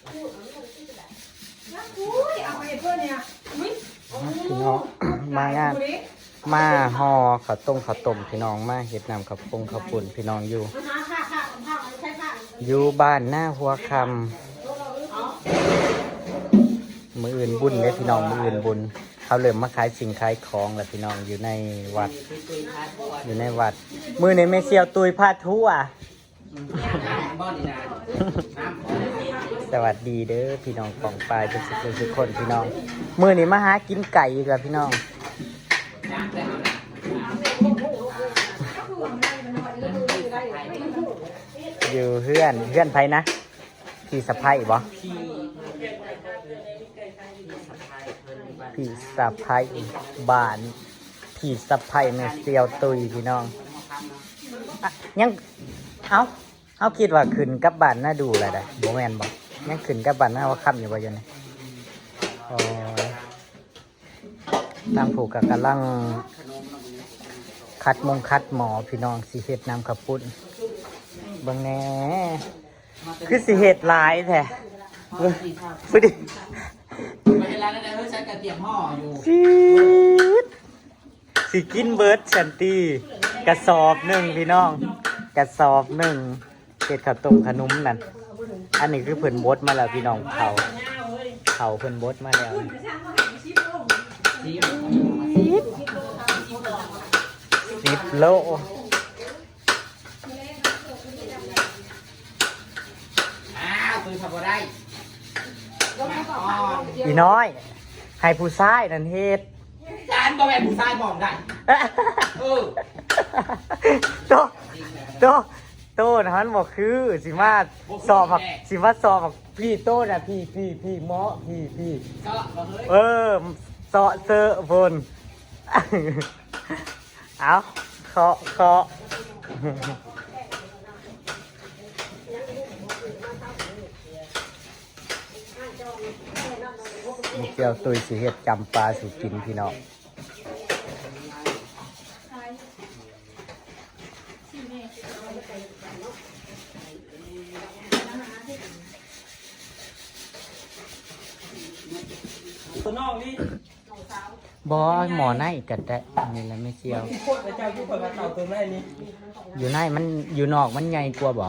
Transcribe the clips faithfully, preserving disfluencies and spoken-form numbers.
พี่น้อง มางาน มาห่อข้าวต้ม ข้าวต้ม พี่น้อง มาเฮ็ดน้ำข้าวปุ้งข้าวปุ้น พี่น้อง อยู่ อยู่บ้านนาหัวค่ำ มื้ออื่นบุญเด้อพี่น้อง มื้ออื่นบุญ เขาเริ่มมาขายสิ่งขายของแล้วพี่น้อง อยู่ในวัด อยู่ในวัด มื้อนี้แม่เสี่ยวตุ้ยพาทัวร์ สวัสดีเด้อพี่น้องปองปายทุกๆคนพี่น้อง มื้อนี้มาหากินไก่อีกแล้วพี่น้อง อยู่เฮือน เฮือนไผนะ พี่สะใภ้บ่ พี่สะใภ้บ้าน พี่สะใภ้แม่เสี่ยวตุ้ยพี่น้อง อะ ยัง เอ้า เฮาคิดว่าขึ้นกลับบ้านนาดูแล้วได้ บ่แม่นบ่ ยังขึ้นกลับบ้านนาหัวค่ำอยู่บ่อยู่นี่ อ๋อ ทางผู้ก็กำลังคัดมงคัดหม้อพี่น้อง สิเฮ็ดน้ำข้าวปุ้น เบิ่งแหน่ คือสิเฮ็ดหลายแท้ พอดี เวลานั้นเฮ้ย ฉันก็เตรียมหม้ออยู่ จี๊ด สิกินเบิดสันติ กระสอบหนึ่งพี่น้อง กระสอบหนึ่ง เฮ็ดข้าวต้มขนมนั่น อันนี้คือเพิ่นบดมาแล้วพี่น้อง เขา เขาเพิ่นบดมาแล้ว สิบโล อ้าว คือทำบ่ได้ อีน้อย ให้ผู้ชายนั่นเฮ็ด จานบ่แม่นผู้ชายบอกได้ เออ โต โต โตนะมันบอกคือ สิมาสอบบัก สิมาสอบบักพี่โตนะ พี่ พี่ พี่เหมาะ พี่ พี่ เจาะบ่เฮ้ย เออ เซาะเซอะพน เอา เคาะ เคาะ มื้อเช้าตุ้ยสิเฮ็ดจำปาสู่กินพี่น้อง ตัวนอกนี่ บ่ หม้อในก็ได้ นี่แหละแม่เสี่ยว โคตรเจ้าอยู่ข่อยว่าเต่าตัวในนี่ อยู่ในมัน อยู่นอกมันใหญ่กว่าบ่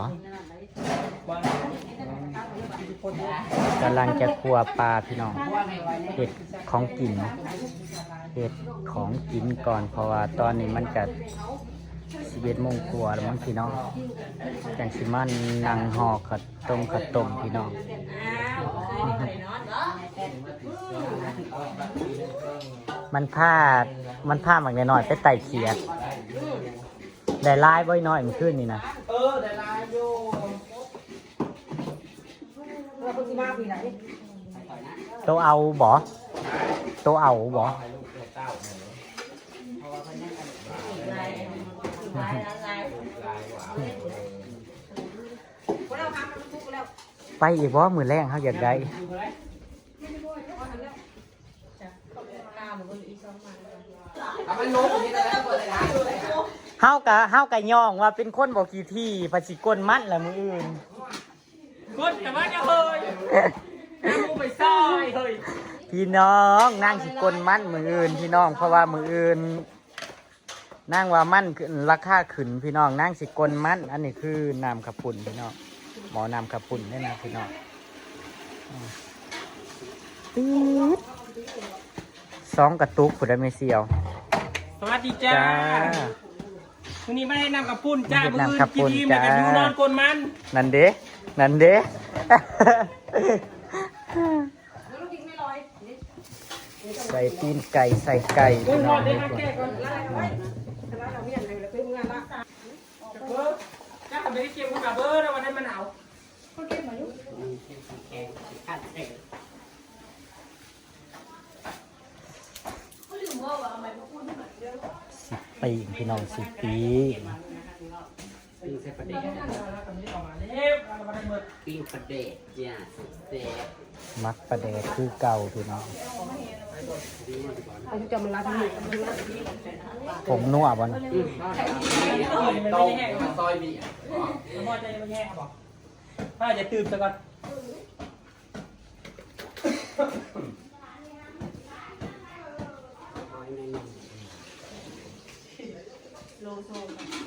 กำลังจะครัวปลาพี่น้อง เฮ็ดของกิน เฮ็ดของกินก่อน เพราะว่าตอนนี้มันจะสิบเอ็ดโมงกว่าแล้วมั้งพี่น้อง จังสิมานั่งห่อข้าวต้ม ข้าวต้มพี่น้อง มันพา มันพาหมากน้อยๆไปไต่เขียด ได้หลายบ่น้อยมื้อคืนนี่นะ เออ ได้หลายอยู่ โตเอาบ่ โตเอาบ่ ไปอีกบ่ มื้อแลงเฮาอยากได้ เอามันลงอย่างนี้แล้วเปิดเลยนะ เฮากะ เฮากะย่องว่าเป็นคนบ่ขี้ถี่ ผัดสิกลมันละมื้ออื่น กลแต่ว่าจะเฮย น้ำมูกไปซอยเฮย พี่น้อง นางสิกลมันมื้ออื่น พี่น้อง เพราะว่ามื้ออื่น นางว่ามันขึ้น ราคาขึ้นพี่น้อง นางสิกลมัน อันนี้คือน้ำข้าวปุ้นพี่น้อง หม้อน้ำข้าวปุ้นเด้อนะพี่น้อง อืม ปี๊ด สองกระตุกพุ้นเด้อแม่เสี่ยว สวัสดีจ้า จ้า มื้อนี้มาเฮ็ดน้ำข้าวปุ้นจ้า มาเฮ็ดน้ำข้าวปุ้น มื้ออื่นกินอิ่ม จ้า แล้วก็อยู่นอนกลนมัน นั่นเด้ นั่นเด้ ใส่ตีนไก่ ใส่ไก่พี่น้อง เออ ถ้าทำได้เก็บขึ้นมาเบอร์แล้ววันนั้นมันเอา สิปิ้งพี่น้อง สิปิ้ง ปิ้งใส่ปลาแดก ปิ้งปลาแดกจ้า แซ่บ มักปลาแดกคือเก่าพี่น้อง เอาจำมันรัดมือ ผงนัวบ่นะ อืม ต้มซอยเบียร์ ถ้าจะตื่นซะก่อน บ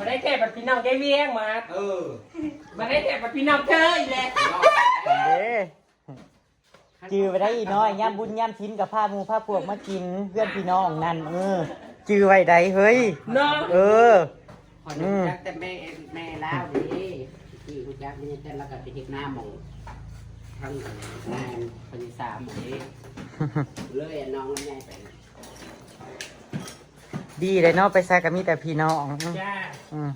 ่ได้แค่บัดพี่น้องได้เวียงมา เออ บ่ได้แค่บัดพี่น้องเธออีกแหละ เด้ จื่อไว้ได้อีน้อย ยามบุญยามศีลก็พาหมู่พาพวกมากินเฮือนพี่น้องนั่น เออ จื่อไว้ได้เฮ้ย เนาะ เออ ข้อยรู้จักแต่แม่ แม่ลาวเด้ ที่รู้จักนี่แต่ละก็ไปเฮ็ดนาหม่องทางงานพญาสามหม่องนี้ เลยน้องมันใหญ่ไป ดีเลยเนาะ ไปใส่ก็มีแต่พี่น้อง อืม จ้า อืม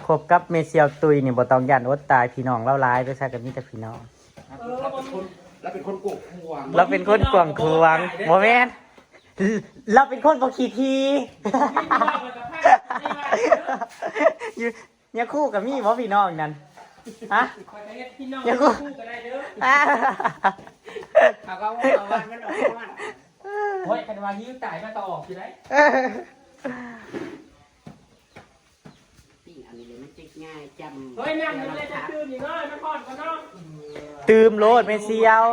คบกับแม่เสี่ยวตุ้ยนี่บ่ต้องย้านอดตาย พี่น้องลาวหลาย ไปใส่ก็มีแต่พี่น้อง เออ เราเป็นคน เราเป็นคนกว้างขวาง เราเป็นคนกว้างขวาง บ่แม่น เราเป็นคนบ่ขี้ที อยู่ เนี่ยคู่กับมีบ่พี่น้องนั่น ฮะ ข้อยก็เฮ็ดพี่น้อง เนี่ยคู่ คู่ก็ได้เด้อ อ่า เขาก็ว่าเอาวันมันออกมา โอ้ย คันว่าหิวตายมันก็ออกอยู่ได้ ปิ้งอันนี้เลยมันจะง่ายจำ เฮ้ย นั่งอยู่เลยจะตื่นอีกเนาะ มันฮ้อนกันเนาะ ตื่มโลดแม่เสี่ยว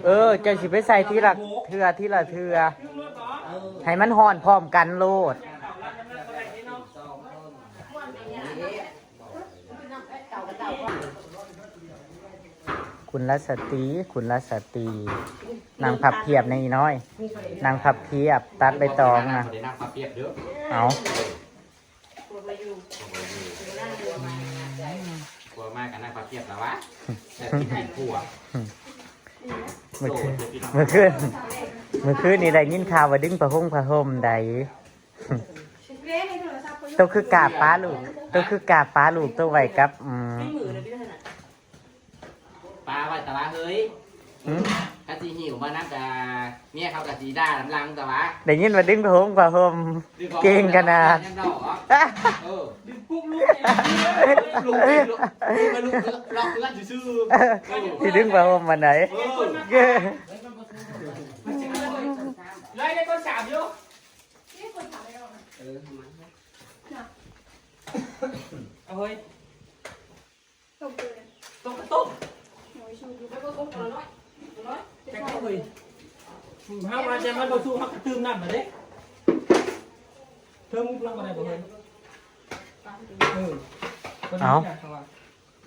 เออ เจ้าสิไปใส่ทีละเทื่อ ทีละเทื่อ ตื่มโลดบ่ ให้มันฮ้อนพร้อมกันโลด คุณรัชตรี คุณรัชตรี นั่งพับเพียบในอีน้อย นั่งพับเพียบ ตัดใบตองนะ บ่ได้นั่งพับเพียบเด้อ เอา กลัวมากับนั่งพับเพียบแล้ววะ แต่ที่ไหนกลัว เมื่อคืน เมื่อคืน เมื่อคืนนี่ได้ยินข่าวว่าดึงผ้าห่มผ้าห่มใด ตัวคือกาป้าลูก ตัวคือกาป้าลูก ตัวไว้กับ อืม ปลาไว้ตะวะเฮ้ย หืม กะสิหิวมานักกะเมียเขากะสิด่าลำลังตะวะ ได้ยินว่าดึงผ้าห่มผ้าห่ม ดึงผ้าห่ม เก่งขนาด แล้วก็ยังดอกเหรอ เออ ดึงปุ๊บลุกเนี่ย ลุกเลยลุก ลุกเลยลุก ล็อกเพื่อนซื่อๆ เออ สิดึงผ้าห่มมาไหน เออ เย้ ไล่ได้ต้นสามอยู่ เออ มา เอาเฮ้ย ต้มเกลือ ต้มกระต้ม หอยชู แล้วก็ต้มปลาน้อย ปลาน้อย จักเฮ้ย ห้าวันจะมันบ่สู้ เฮาก็ตื่มน้ำมาเด้ เทิงลงมาได้บ่เฮ้ย เออ เอา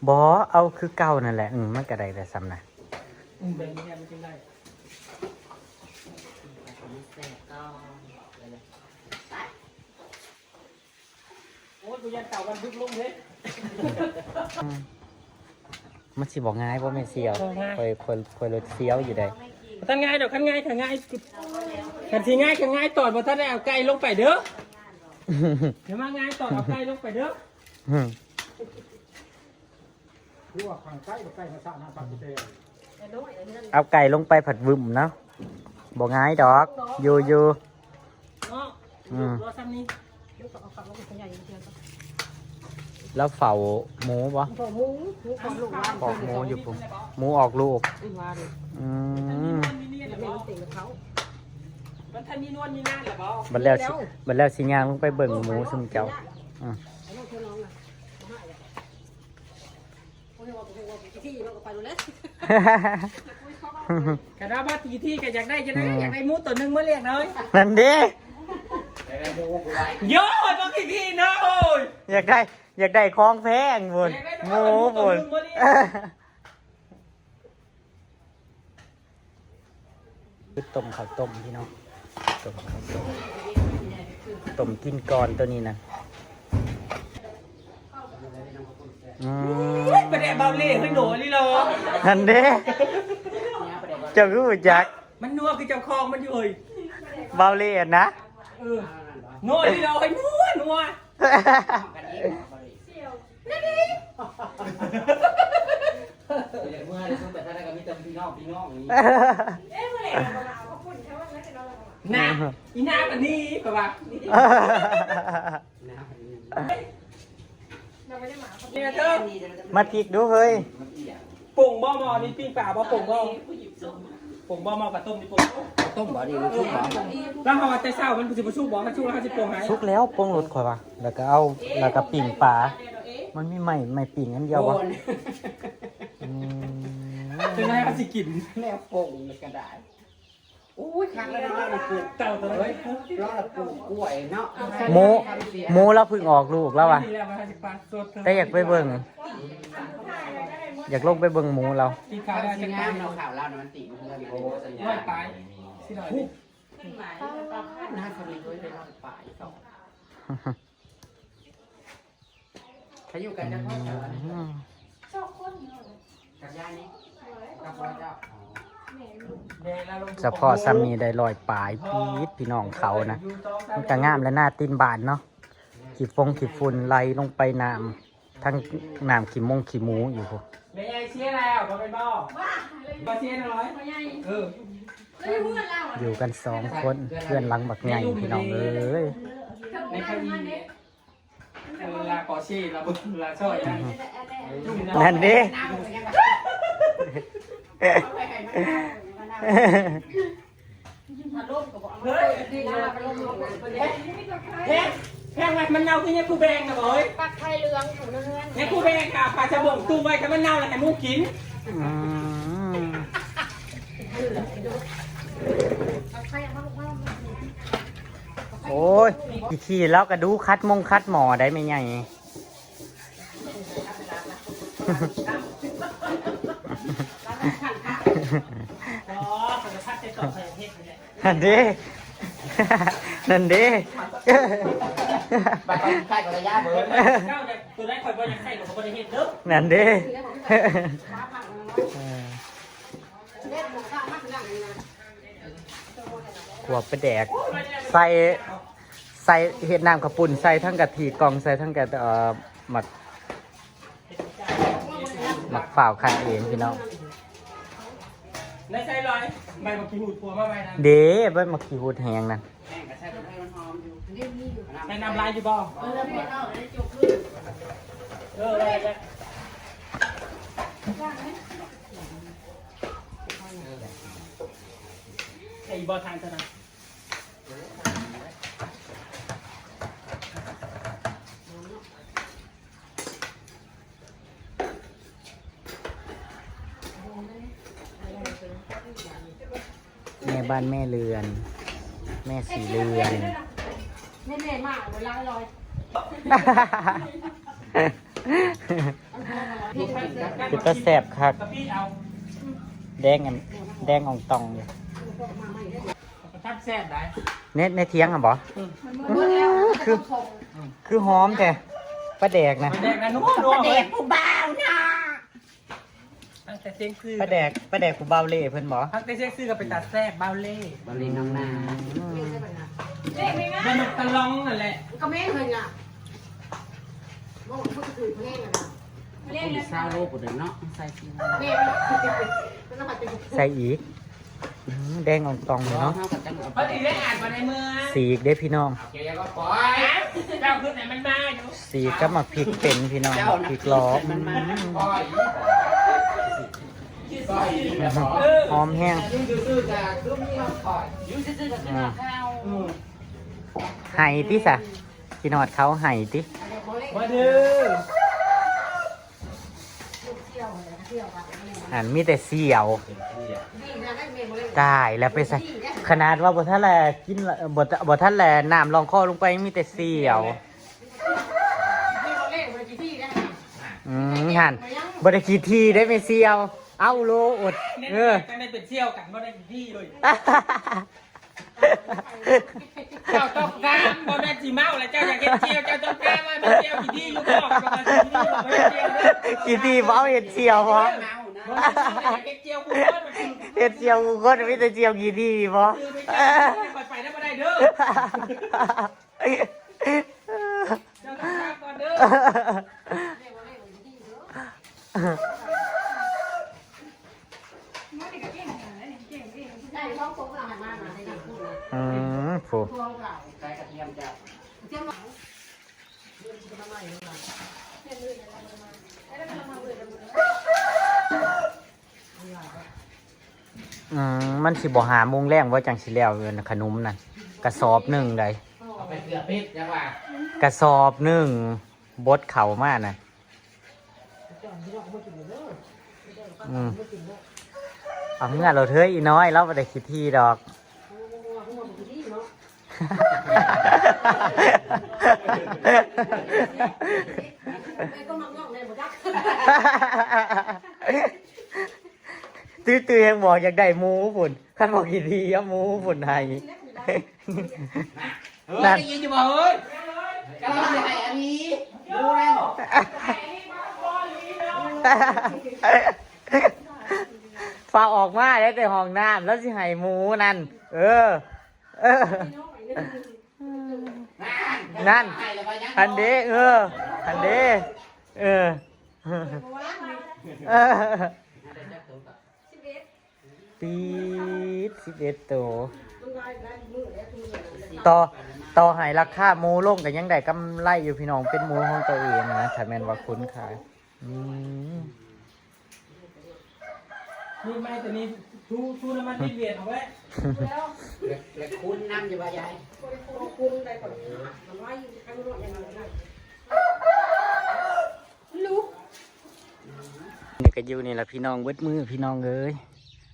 บ่ เอาคือเก่านั่นแหละ อืม มันก็ได้แต่ส่ำนะ อืม แบบนี้มันจึงได้ แซ่บก็ โอ้ย กูยันเต่าวันบึกลงเด้ อืม มันสิบ่ง่ายบ่แม่เสี่ยว บ่ง่าย ค่อย ค่อย ค่อยรถเสี่ยวอยู่ใด คันง่ายดอก คันง่าย คันง่าย คันสิง่าย คันง่ายตอนบ่ทันได้เอาไก่ลงไปเด้อ เดี๋ยวมาง่ายตอนเอาไก่ลงไปเด้อ อืม คือว่าข้างใกล้กับใกล้มาสร้างน้ำปักกุเต เอาไก่ลงไปผัดวึมเนาะ บ่ง่ายดอก อยู่ อยู่ เนาะ อืม รอซ้ำนี้ แล้วเฝ้าหมูบ่ เฝ้าหมู หมูเฝ้าลูกหลาน ปอกหมูอยู่พุ้น หมูออกลูก อืม อืม แล้วแม่มันเต็มกับเขา มันทันมีนวลมีนานหรือเปล่า บัดแล้วสิ บัดแล้วสิย่างลงไปเบิ่งหมูซุมเจ้า อืม อันนั้นเธอน้องน่ะ โอ้ย ว่าบ่ฮู้ว่ากี่ที่เนาะ ก็ไปดูแล้ว คันว่ามากี่ที่ก็อยากได้จะได้ อืม อยากได้หมูตัวหนึ่งมาเลี้ยงหน่อย นั่นเด้ โย่ บ่กี่ที่เนาะ โอ้ย อยากได้ อยากได้ของแพงพุ้น อยากได้ หมูพุ้น หมูตัวหนึ่งมาเลี้ยง คือต้มข้าวต้มพี่น้อง ต้มข้าวต้ม ต้มกินก่อนตัวนี้นะ อืม ประเดี๋ยวเบาเล่ให้หนูนี่เหรอ นั่นเด้ เจ้าคือรู้จัก มันนัวคือเจ้าของมันอยู่เฮ้ย เบาเล่นะ เออ นัวนี่เหรอ ให้นัวนัว เดี๋ยวเมื่อได้ซุ่มไปท่านั้นก็มีแต่พี่น้อง พี่น้องนี่ เอ๊ะ เมื่อไหร่เราจะมาเอาข้าวปุ้นแค่ว่าไม่ใช่เราจะมา น่ะ อีหน้าแบบนี้ก็ว่า น้ำอันนี้ เราไม่ได้มาเอาข้าวปุ้น เนี่ยเธอ มาพลิกดูเฮ้ย มันเอี่ยง ปรุงบ่หม้อนี่ปิ้งปลาบ่ปรุงบ่ ปรุงบ่หม้อกับต้มนี่ปรุง ต้มบ่ดีมันสุกบ่ แล้วเขาว่าแต่เช้ามันสิบ่สุกบ่ มันสุกแล้วเขาสิปรุงให้ สุกแล้วปรุงรสข่อยว่า แล้วก็เอา แล้วก็ปิ้งปลา มันมีไม้ ไม้ปิ้งอันเดียวบ่ โอ้ย อืม เป็นไงเขาสิกิน แนวปรุงเลยก็ได้ อุ้ย ครั้งแรกเราปลูกเต่าตัวเฮ้ย เราปลูกกล้วยเนาะ หมู หมูเราเพิ่งออกลูกแล้วว่ะ นี่แหละมันสิปลาสดเถอะ แต่อยากไปเบิ่ง อยากลงไปเบิ่งหมูเรา ที่ขาวได้ สิ จะ งามเนาะ ข่าวเราเนี่ยมันติดเพื่อนมันโอ้สัญญา ร้อยปลาย สิร้อย น่าสนิทด้วยเป็นร้อยปลายสอง ถ้าอยู่กันจะพ่อแถวอันนี้ อืม กับย่านี้ กับพ่อเจ้า อ๋อ เฉพาะซ้ำนี้ได้ร้อยปลายปี๊ดพี่น้องเขานะ มันก็งามและน่าตินบานเนาะ ขี้ฟงขี้ฝุ่นไหลลงไปน้ำ ทั้งน้ำขี้มงขี้หมูอยู่พุ้น แม่ใหญ่เสียแล้วบ่เป็นบ่ บ่เสียน้อย เออ อยู่กันสองคน เพื่อนหลังบักใหญ่พี่น้องเอ้ย ในคดี เออ ลาปอร์เช่ ลาเบิร์น ลาช่อยนะ นั่นเด้ เฮ้ย เฮ้ย แพงไหม มันเน่าคือเนี่ย กูแบงนะเว้ย ปักไข่เหลืองอยู่ในเฮือน เนี่ย กูแบงค่ะ ปลาชะบงตุ้มไว้ ถ้ามันเน่าแล้วให้หมูกิน อืม โอ้ย อีขี้แล้วก็ดูคัดมงคัดหมอได้ไหมไง อ๋อ สารพัดจะตอบใส่เห็ดเลย นั่นเด้ นั่นเด้ บัดตอนใกล้กับระยะเบิร์ด เจ้าเนี่ยตัวได้คอยบริใส่กับคนเห็ดเด้อ นั่นเด้ เออ ขั่วปลาแดก ใส่ ใส่เห็ดน้ำข้าวปุ้น ใส่ทั้งกะทิกล่อง ใส่ทั้งกะ เอ่อ หมัก หมักเปล่าวคั้นเองพี่น้อง ในไส้ลอย ใบมะกรูด ขั่วมาใบนั้น เด้ ใบมะกรูดแห้งนั่น แม่งก็ใส่ไปให้มันหอมอยู่ ใส่น้ำลายอยู่บ่ เออ เออ ได้ ได้ ไอ้บ่ทานเท่านั้น แม่บ้านแม่เรือน แม่สีเรือน แม่แม่มาเวลาลอย เป็นตาแซ่บคัก แดงอัน แดงอ่องตองอยู่ ทับแซ่บได้ ใน ในเถียงอ่ะบ่ อืม คือ คือหอมแท้ ปลาแดกนะ ปลาแดกนะ นัวๆ ปลาแดกผู้บ่าวนะ ตั้งแต่เสียงคือ ปลาแดก ปลาแดกผู้บ่าวเล่เพิ่นบ่ ตั้งแต่เสียงคือก็เป็นตาแซ่บบ่าวเล่ บ่าวเล่น้องนา อืม เล่นไหมนะ มันนกตะลองนั่นแหละ ก็แม่นเพิ่นอ่ะ บ่ บ่คือเพิ่นเล่นอ่ะนะ เล่นแล้ว ซาวโลกเด้อเนาะ ใส่ซีอิ๊ว แม่น ใส่อีก อืม แดงอ่องตองเลยเนาะ เฮาก็จังเอาไป พอดีได้อ่านมาในเมือง สีกเด้พี่น้อง โอเค แล้วก็ปล่อย เจ้าขึ้นไหนมันมาอยู่ สีกกับหมากพริกเป็นพี่น้อง หมากพริกล้อม มันมาปล่อย ปล่อย หอมแห้ง อยู่ซื่อๆ ก็คือมีมาปล่อย อยู่ซื่อๆ ก็คือมาข้าว อืม ไห้ติซะ กินฮอดเขาไห้ติ มาเด้อ อันมีแต่เสี่ยว ตายแล้วไปใส่ ขนาดว่าบ่ทันแลกินละ บ่ บ่ทันแลน้ำลองคอลงไปยังมีแต่เสี่ยว อืม หั่น บ่ได้ขี้ถี่ได้แม่เสี่ยว เอาโลอด เออ จังได้เป็นเสี่ยวกัน บ่ได้ขี้ถี่เลย เจ้าต้องตาม บ่แม่นสิเมาแล้วเจ้าอยากเฮ็ดเสี่ยว เจ้าต้องตามว่าเป็นเสี่ยวขี้ถี่อยู่บ่ บ่แม่นสิขี้ถี่บ่เฮ็ดเสี่ยวเด้อ ขี้ถี่บ่เอาเฮ็ดเสี่ยวบ่ บ่แม่นสิเฮ็ดเสี่ยวกูก่อน เฮ็ดเสี่ยวกูก่อน มีแต่เสี่ยวขี้ถี่บ่ คือไปเจ้าไปไปได้บ่ได้เด้อ เจ้าต้องตามก่อนเด้อ อืม ผู้ ใส่กระเทียมจ้ะ เ อืม มันสิบ่ห้าโมงแลงบ่จั่งสิแล้ว ขนมนั่น กระสอบหนึ่งใด เอาไปเกลือเป๊กจังหวะ กระสอบหนึ่ง บดเข้ามาน่ะ อืม เอาเมื่อเราเถอะอีน้อย เราบ่ได้ขี้ถี่ดอก ไปก็มักงอกในบ่ดัก ตื้อๆ ยังบอกอยากได้หมูพุ่น คันบอกขี้ถี่เอาหมูพุ่นให้ เฮ้ย นั่น ได้ยินอยู่บ่เฮ้ย กำลังจะให้อันนี้ หมูนั่น ฟ้าออกมาได้แต่ห้องน้ำ แล้วสิให้หมูนั่น เออ เออ นั่น อันเด้ เออ อันเด้ เออ เออ ปีดสิบเอ็ดตัว ต่อ ต่อให้ราคาหมูลงก็ยังได้กำไรอยู่พี่น้อง เป็นหมูของตัวเองนะ ถ้าแม่นว่าคุณขาย อืม นี่ไม่แต่นี่ทูทูน้ำมันที่เวียนเอาไว้ แล้ว แล้วคุณน้ำอยู่บ่ยาย คุณได้ก่อน มันไล่ข้างนอกอย่างเดียวนะ ลูก นี่ก็อยู่นี่แหละพี่น้อง เบิดมือพี่น้องเอ้ย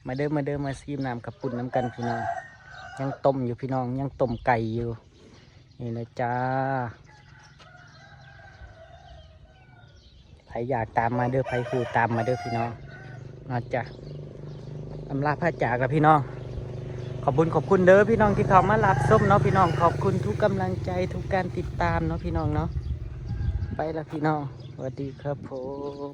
มาเด้อ มาเด้อ มาซีมน้ำข้าวปุ้นน้ำกันพี่น้อง ยังต้มอยู่พี่น้อง ยังต้มไก่อยู่ นี่นะจ้า ใครอยากตามมาเด้อ ใครฮู้ตามมาเด้อพี่น้อง นะจ๊ะ อำลาพระจากแล้วพี่น้อง ขอบคุณ ขอบคุณเด้อพี่น้องที่เข้ามารับชมเนาะพี่น้อง ขอบคุณทุกกำลังใจ ทุกการติดตามเนาะพี่น้องเนาะ ไปละพี่น้อง สวัสดีครับผม